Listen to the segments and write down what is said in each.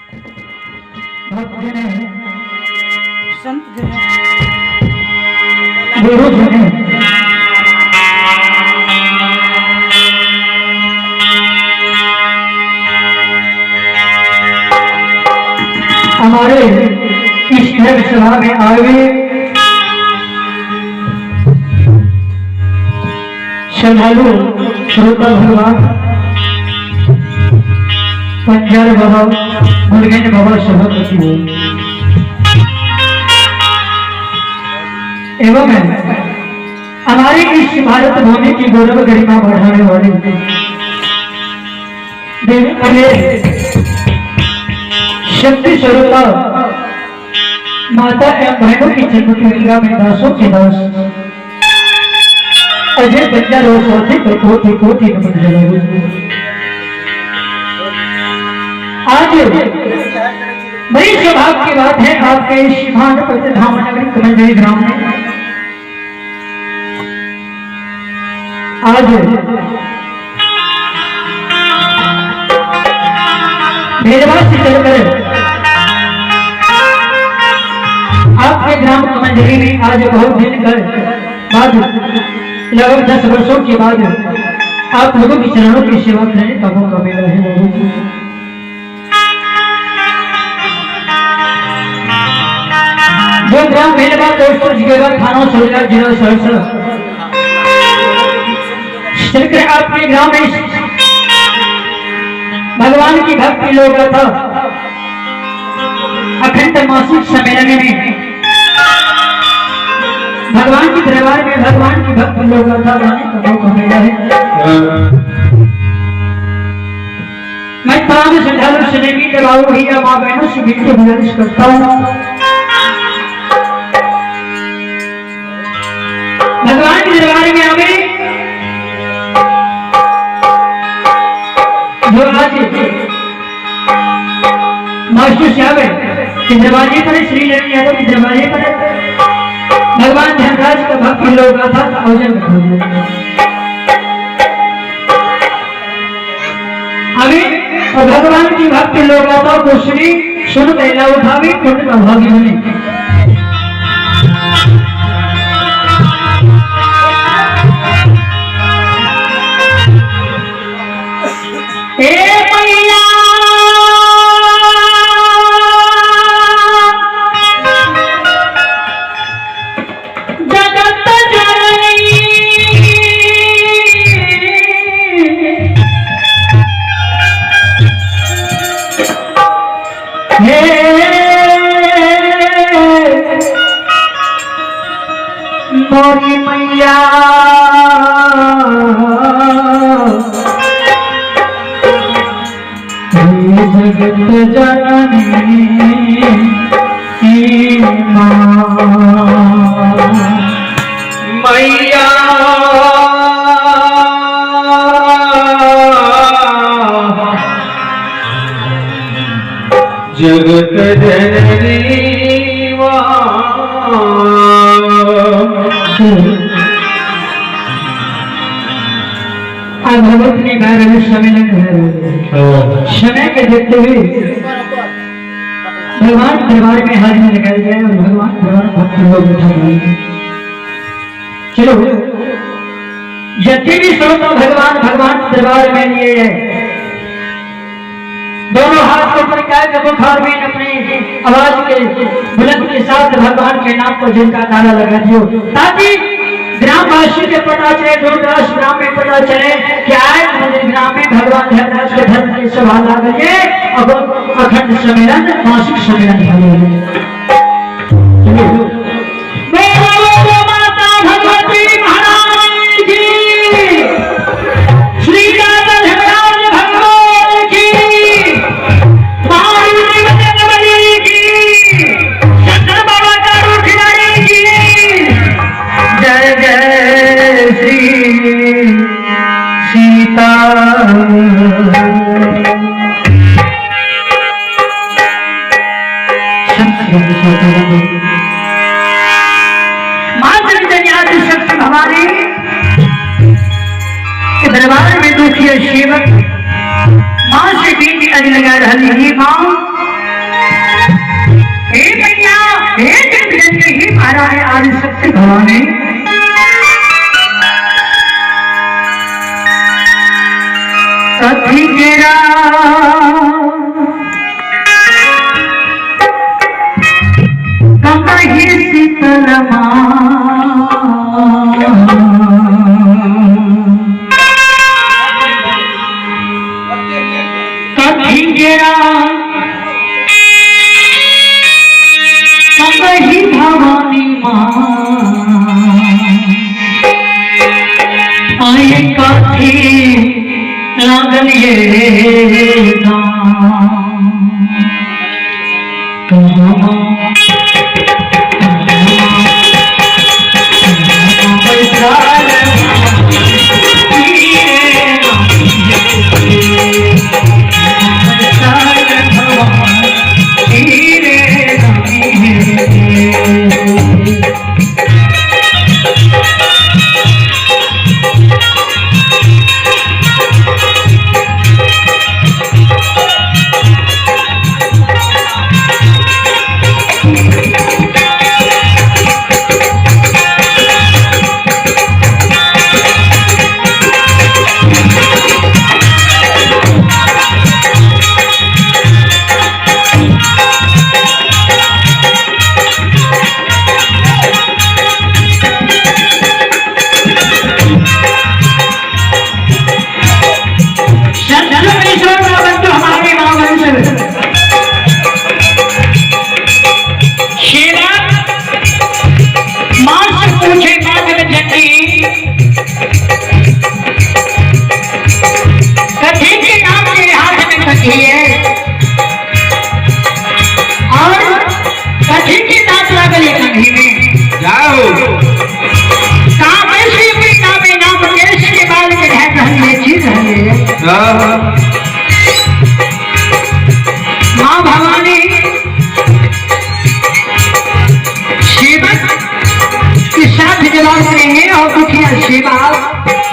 भक्त जन, संत जन, गुरु जन, हमारे इस धर्म सभा में आए हुए श्रद्धालु श्रोता भगवान पंजार बाबा मुर्गन बाबा सभापति हो एवं हमारे इस भारत भूमि की गौरव गरिमा बढ़ाने वाले देवी शक्ति स्वरूप माता एवं बहनों की जन्म में दासों के दास अजय बंजार और चौथे पर कोटि कोटि नमन जलाओ। आज बड़ी सौभाग्य की बात है आपके इस महान प्रतिधाम नगरी कमलजरी ग्राम में आज भेदवा से चलकर आपके ग्राम कमलजरी में आज बहुत दिन कर बाद लगभग 10 वर्षों के बाद आप लोगों की चरणों की सेवा करने का मौका मिला है। जो ग्राम भेलवा दोस्तों जिगेवा थाना सोजला जिला सहरसा चलकर आपके ग्राम में भगवान की भक्ति लोग था अखंड मासिक सम्मेलन में भगवान के दरबार में भगवान की भक्ति लोग था गाने का मौका मिला है। मैं तमाम श्रद्धालु स्नेही बाबू भैया माँ बहनों से विनती गुजारिश करता हूँ, भगवान के दरबार में आवे जो आज मास्टर साहब है कि दरवाजे पर श्री ललित यादव के दरवाजे पर भगवान धर्मराज का भक्त लोग था आयोजन अभी और भगवान की भक्ति लोग आता को श्री सुन पहला उठावी पुण्य का भागी बने। ए मैया जगत जननी हे मोरी मैया हे जगत जननी माँ मैया जगत जननी आज भगवत ने गाय सम्मेलन है। समय के देखते हुए भगवान दरबार में हाजिरी लगाई जाए और भगवान दरबार भक्त लोग उठा गए। चलो जितने भी श्रोता भगवान भगवान दरबार में लिए है दोनों हाथ को ऊपर के बुखार में अपनी आवाज के बुलंद के साथ भगवान के नाम को जिनका नारा लगा दियो ताकि ग्रामवासी के पता चले, दूरदराज ग्राम में पता चले कि आए मंदिर ग्राम में भगवान धर्मराज के धर्म की सभा ला गई है। अब अखंड सम्मेलन मासिक सम्मेलन हो। माता भगवती महारानी की, श्री राधा धर्मराज भगवान की, महावीर बजरंगबली की, शंकर बाबा चारू खिलाड़ी की जय जय श्री सीता। शक्ति भवानी के दरबार में दुखी सेवक मां से बीती अज लगा रही ही मां हे जगत ही महारानी आदि शक्ति भवानी, कथी केरा कमही शीतल कथी केरा कमही भवानी माँ, आए कथी लागल ये माँ भवानी सेवक के साथ जवाब करेंगे और दुखिया सेवा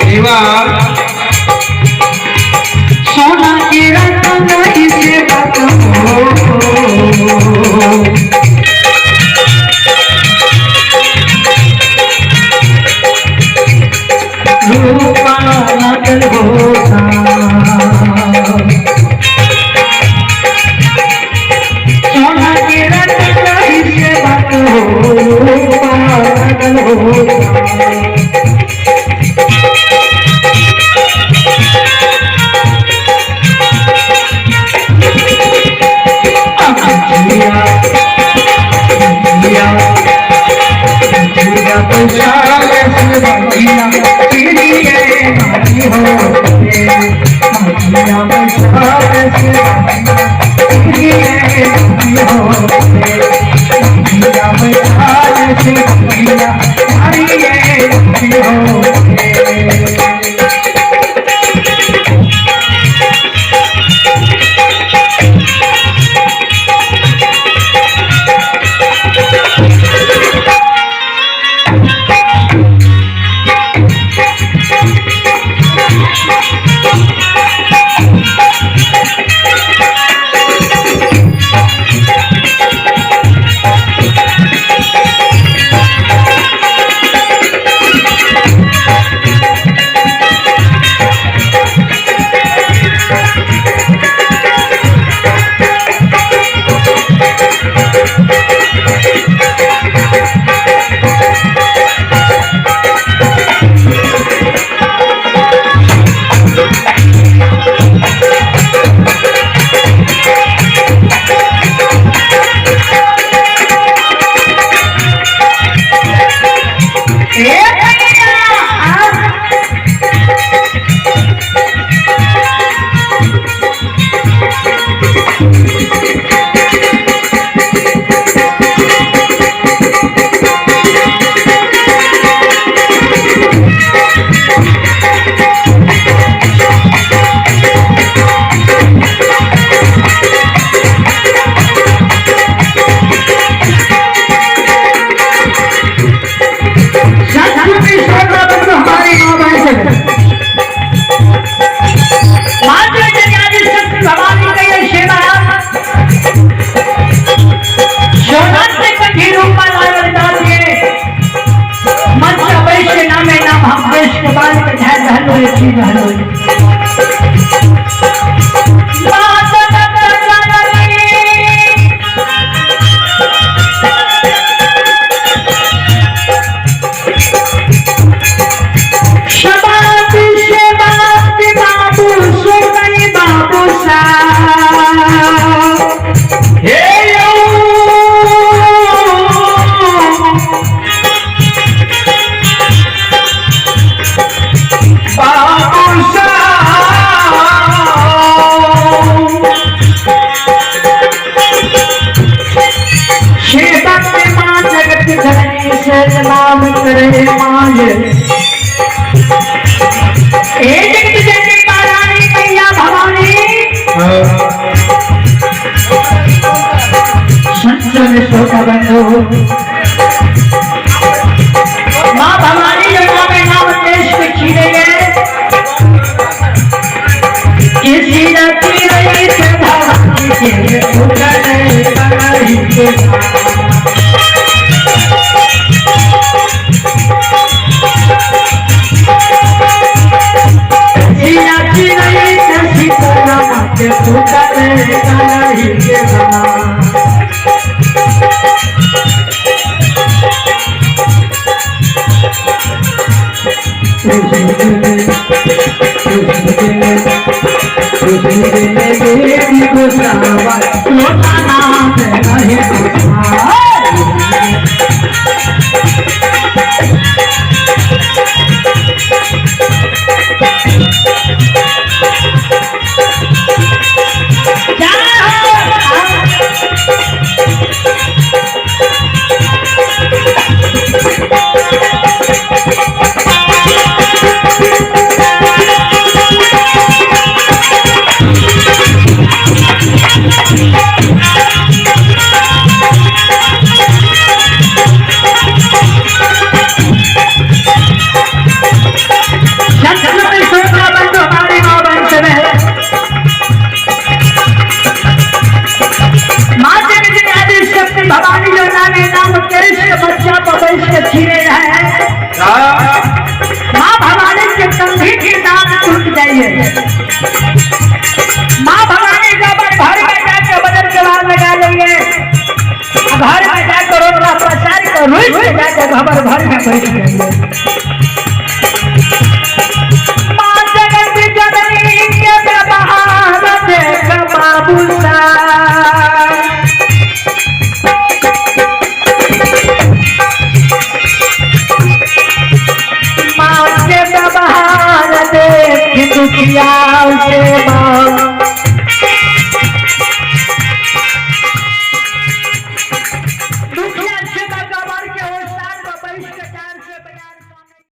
सेवा सोना के रतन सेवक हो, रूपा लागल होता, सोना के रतन सेवक हो, रूपा लागल होता। रे माये। हे जगत जननी महारानी मैया भवानी, संत श्रोता बंधु, माँ भवानी जो नाम नाम देश में खी रही है, किसी रती रही भवानी के के भवानी जो नाम नाम कृष्ण बच्चा पबैश के छीने रहे हैं। माँ भवानी के कंधी की दांत टूट जाइए। माँ भवानी जब घर में जाकर बदल के बाल लगा लेंगे, घर में जाकर रोटला प्रसार कर रुक के जाकर खबर घर में बैठ जाइए।